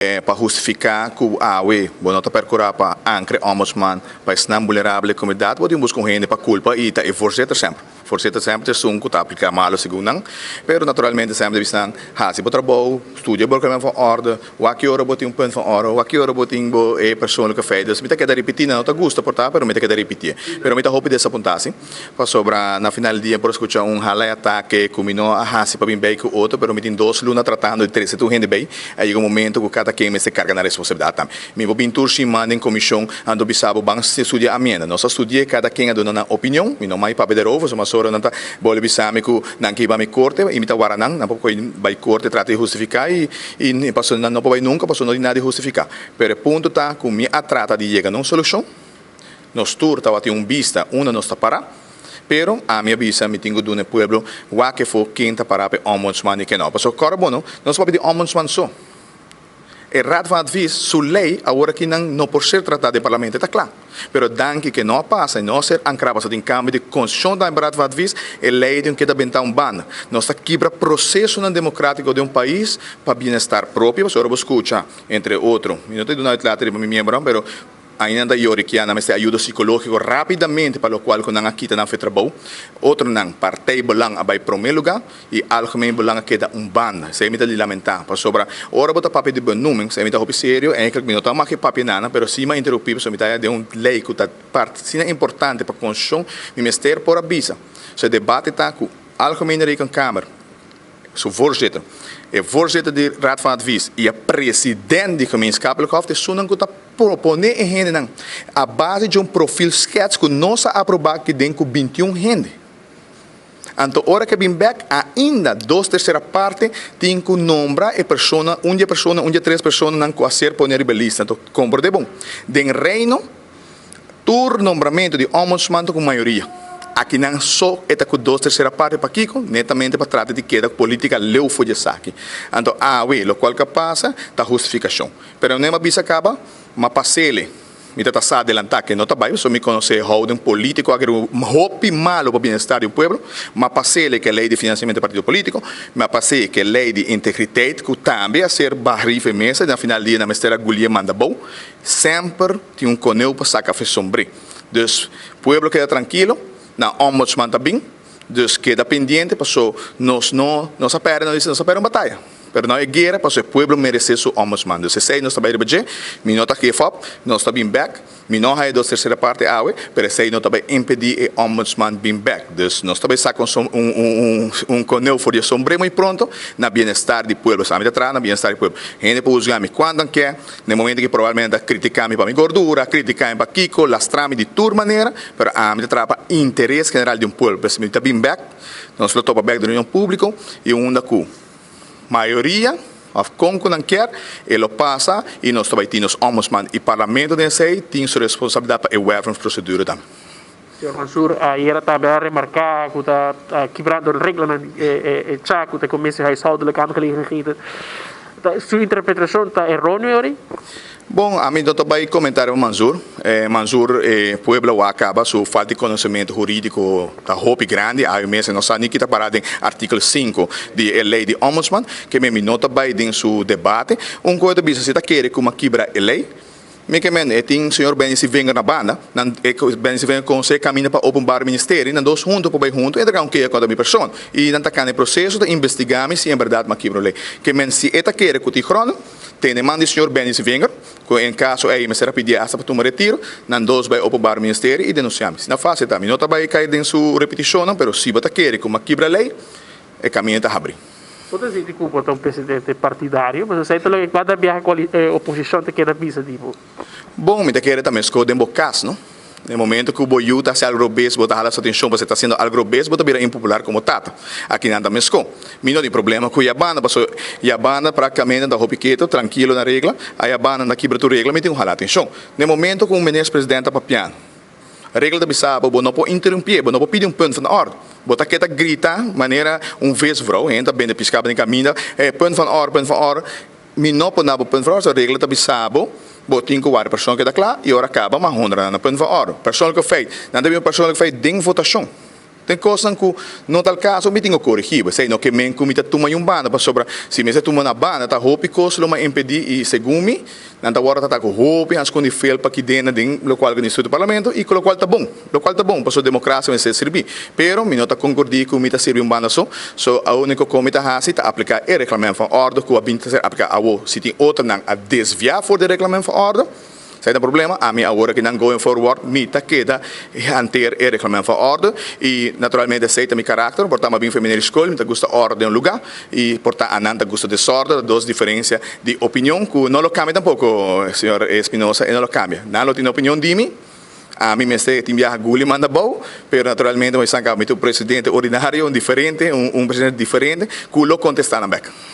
Pa hustifiká ku awe bo no ta perkurá pa ankra e ombudsman pa esnan bulerabel di komunidat, bo tin buska un hende pa kulpa i ta e voorzitter semper. Voorzitter semper ta esun ku ta apliká malu segun nan, pero naturalmente semper ta bisa nan hasi bo trabou, studia bo reglamento van orde, wak ki ora bo tin un punt van orde, wak ki ora bo tin bo e persoonlijke feit. Dus mi ta keda ripití, nan no ta gusta por ta, pero mi ta keda ripitié. Pero mi ta hopi desapuntá si, pasobra na final di dia por skucha un hala e atake ku mi no a hasi pa bin bei ku otro, pero mi tin dos luna tratando di trese tur hende bei. A yega un momento ku kada ken mester karga nan responsabilidat tambe. Mi por bin tur siman den komishon anto bisa bo ban studia amienda. Nos a studi'é, kada ken a duna nan opinion. Mi no mai papia derover, so mas ora nan ta bolbe bisa mi ku nan ke hiba mi korte i mi ta wara nan. Nan por kohe bai korte trata di hustifiká i i pasobra nan no por bai nunka pasobra no tin nada di hustifiká. Pero e punto ta ku mi a trata di yega na un solushon. Nos tur tabatin un bista unda nos ta pará, pero ami a bisa mi tin ku duna e pueblo wak efo ken ta pará pa e ombudsman i ken no. Pasobra kòrda bo no, nos papia di ombudsman so. E Raad van Advies su lei awor aki nan no por ser tratá den parlamento, e ta kla. Pero danki ke no a pasa i no a ser ankrá pasobra tin kambio di konstitushon tambe pa Raad van Advies, e lei tin keda bentá un banda. Nos ta kibra prosesonan demokratiko den un pais pa bienestar propio, pasobra ora bo skucha, entre otro, mi no ta duna uitlaat riba mi miembronan, pero Ainda nan ta yori kia nan mester ayudo psicológico rápidamente pa locual cu nan a kita nan fe trabou. Otronan, partij belang a bay prome lugar y algemeen belang a keda un banda. Esey mi ta di lamenta, pasobra ora bo ta papia di benoeming, esey mi ta hopi serio, eigenlijk mi no ta mag e papia nana, pero si mi a interumpi pasobra mi ta haya den un ley cu ta parti asina importante pa constitucion, mi mester por a bisa. So e debate ta cu Algemene Rekenkamer, su voorzitter, e voorzitter di Raad van Advies y e president di Gemeenschappelijk Hof ta esunnan cu ta propone e hendenan a base di un profielschets cu nos a aproba aki den cu bintiun hende. Anto ora cu e bin bek ainda dos tercera parte tin cu nombra e persona, un di e persona, un di e tres personanan cu a ser pone riba e lista. Anto comprende bon, den Reino Tur nombramentu di ombudsman ta ku mayoria. Akinan so e ta ku dos tersera parti. Pakiko? Netamente pa trata di keda ku politika leu for di esaki. Anto awe lokual ku a pasa ta hustifikashon. Pero no e m'a bisa kaba, m'a pas'ele. Mi ta ta sa adelantá ke no ta bai, pasobra mi konosé e houding politiko aki hopi malu pa bienestar di un pueblo. M'a pas'ele ku e lei di finansiamentu di partido politiko. M'a pas'é ku e lei di integriteit ku tambe a ser baha riba e mesa i na final di dia nan mester a gulié manda abou. Semper tin un koneu pa saka fe sombré. Dus pueblo keda trankilo, nan ombudsman ta bin, dus keda pendiente paso nos no nos a perde, nos dice nos a perde un bataya, pero no e guera paso e pueblo merece su ombudsman. Dus esey nos ta bay riba dje, mi no ta give up, nos ta bin bek. Mi no haya dos tercera parte awe, pero esey no ta bay impedi e ombudsman bin bek. Dus nos ta bay saca un un un coneu for di e sombre muy pronto na bienestar di pueblo. Sa mi ta traha na bienestar di pueblo. Hende por huzga mi cuanto nan ke, na e momento ki probablemente ta critica mi pa mi gordura, critica mi pa kico, lastra mi di tur manera, pero ami ta traha pa interes general di un pueblo. Pues mi ta bin bek, nos lo topa bek den reunion publico y unda cu Mayoria, of kon ku nan kier, e lo pasa i nos ta bai tin nos ombudsman i parlamento den esei tin su responsabilidat pa e wervingsprocedure tambe. Señor Mansur ayera tambe a remarca cu ta kibrando reglanan di e cha cu ta e Commissie Huishoudelijke Aangelegenheden. Su interpretacion ta erroneo ori? Bon, ami no ta bai comenta riba Mansur. Mansur, e pueblo wak caba su falta di conocemento huridico ta hopi grandi. Awe mes e no sa ni ki ta para den artikel sinku di e ley di Ombudsman. Ke men mi no ta bai den su debate. Un cosa ta bisa si ta kere cu mi a kibra e ley. Mi ke men e tin señor Benny Sivinger na banda. Nan e Benny Sivinger conoce e caminda pa Openbaar Ministerie. Nan dos hunto por bai hunto entrega un keha contra mi persona. Y nan ta cana e proceso ta investiga mi si en berdad mi a kibra un ley. Ke men si e ta kere cu tin gronden. Tene man di señor Benny Svinger, cu en caso ey mester a pidi hasta pa tuma retiro, nan dos bay openbaar ministerio y denuncia mi. Asina facil ta. Mi no ta bay cay den su repeticionnan, pero si bo ta kere cu mi a kibra ley, e camino ta habri. Bo ta sinti cu bo ta un presidente partidario? Pasobra esey ta loke cada biaha cu e oposicion ta keda bisa di bo. Bon, mi ta kere ta mesco den bo cas, no? Den momento cu bo yu ta haci algo robes, bo ta hala su atencion pasobra e ta haciendo algo robes, bo ta bira impopular como tata. Aki nan ta mesco. Mi no tin problema cu Yabanda, pasobra Yabanda practicamente ta hopi keto, trankilo na regla. A Yabanda ta kibra tur regla, mi tin cu hala atencion. Den momento cu un minister president ta papiando, regla ta bisa bo, bo no por interumpié, bo no por pidi un punt van orde. Bo ta keda grita manera un visvrouw, hende ta bende pisca den caminda, eh, punt van orde, punt van orde. Mi no por na bo punt van orde, regla ta bisa bo, bo tin ku wak persoon keda kla i ora kaba ma honra nan na punt van orde. Persoonlijke feit, nan ta bin persoonlijke feit den votashon. Tin cos cu no ta caso, mi tin cu corigi, esey no kiermen cu mi ta tuma un banda, pasobra si mi tuma un banda, ta hopi cos lo m'a impedi y segun mi, nan ta awor ta cu hopi as con fel pa aki den den locual cu den parlamento y cu locual ta bon, locual ta bon, pasobra democracia mester sirbi. Pero mi no ta concorda cu mi ta sirbi un banda so, so e unico cu mi ta haci ta aplica e reglamento van orde cu a bin ta ser aplica awo. Si tin otro nan a desvia for di reglamento van orde, esey ta problema, ami awor cu nan going forward, mi ta keda hanteer e reglamento van orde y naturalmente esey ta mi karakter, por ta m'a bin for di scol, mi ta gusta orde den un lugar y por ta nan ta gusta desorden, dos diferencia di opinion cu no lo cambia tampoco, señor Espinosa, y no lo cambia. Nan lo tin opinion di mi, ami mester tin biaha guli manda bou, pero naturalmente mi ta un presidente ordinario, un diferente, un presidente diferente, cu lo contesta nan back.